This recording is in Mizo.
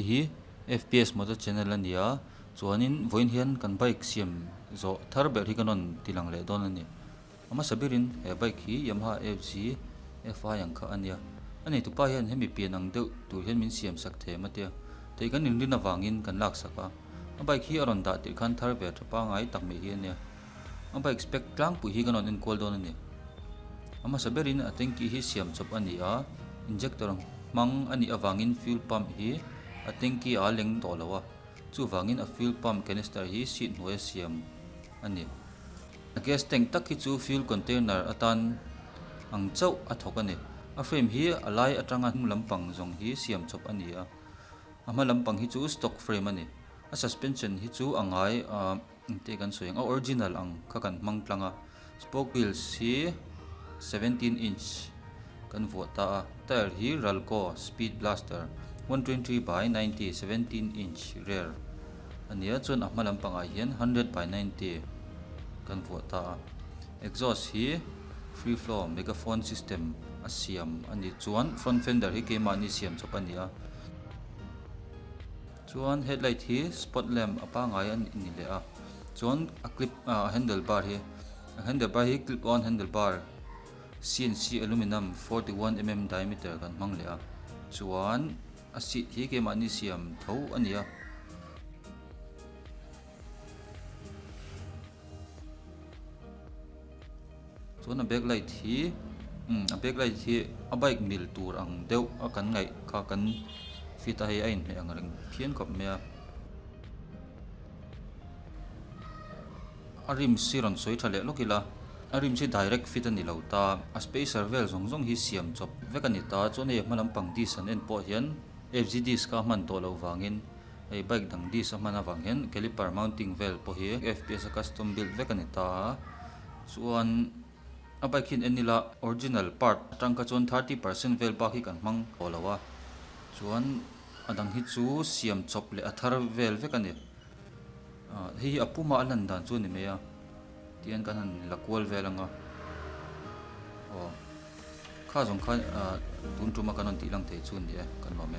hi fps motor channel a ni a chuanin vawiin hian kan bike siam zawh thar ber hi kan rawn ti lang leh dawn a ni a hmasa berin he bike hi Yamaha F G F I ang kha a nia a nei tupa hian hemi pian ang deuh tur hian min siam sak thei em a tia tei kan inrin avangin kan lak sak a a bike hi a rawn dah tirh khan thar ve tha pangai tak mai hi a nia a bike spec tlangpui hi kan rawn enkual dawn a ni. A hmasa berin a tanky hi siam chawp a ni a, injector hmang a nih avangin fuel pump hi a tanky a leng tawh lo a, chuvangin a fuel pump canister hi seat hnuaia siam a ni. A gas tank tak hi chu fuel container atan ang chauh a thawk a ni. A frame hi a lai atanga hnung lampang zawng hi siam chawp a ni a, a hma lampang hi chu stock frame a ni. A suspension hi chu a ngai a. Engte kan sawi ang a original ang kha kan hmang tlang a spoke wheels hi 17 inch kan vuah ta a tyre hi Ralco speed blaster 120 by 90 17 inch rear a ni a chuan a hma lampangah hian 100 by 90 kan vuah ta a exhaust hi free flow megaphone system a siam a ni chuan front fender hi keimahni siam chawp a ni a. Chuan headlight hi spot lamp a pangai a ni leh a chuan a clip ah a handle bar hi a handle bar hi clip on handle bar cnc aluminum 41 mm diameter kan hmang leh a chuan a seat hi keimahni siam tho a ni a. Chuan a back light hi umm a back light hi a bike mil tur ang deuh a kan ngaih kha kan fit a hei a inhmeh ang reng phian khawp mai a. A rims hi rawn sawi tha leh lawk ila a rims hi direct fit a ni lo ta a spacer vel zawng zawng hi siam chawp vek a ni ta chuan hei a hma lampang disc an en pawh hian F G disc kha a hman tawh loh vangin hei bike dang disc a hman avang hian caliper mounting vel pawh hi F P S a custom build vek a ni ta a. Chuan a bike hi an en ila original part atang kha chuan 30% vel bak hi kan hmang tawh lo a chuan a dang hi chu siam chawp leh a thar vel vek a ni ah hei hi a puma a lan dan chu a ni mai a tihian kan han la kual vel ang a aw kha zawng khan ah tun tuma kan rawn tih lang thei chu a ni e kan lawm e.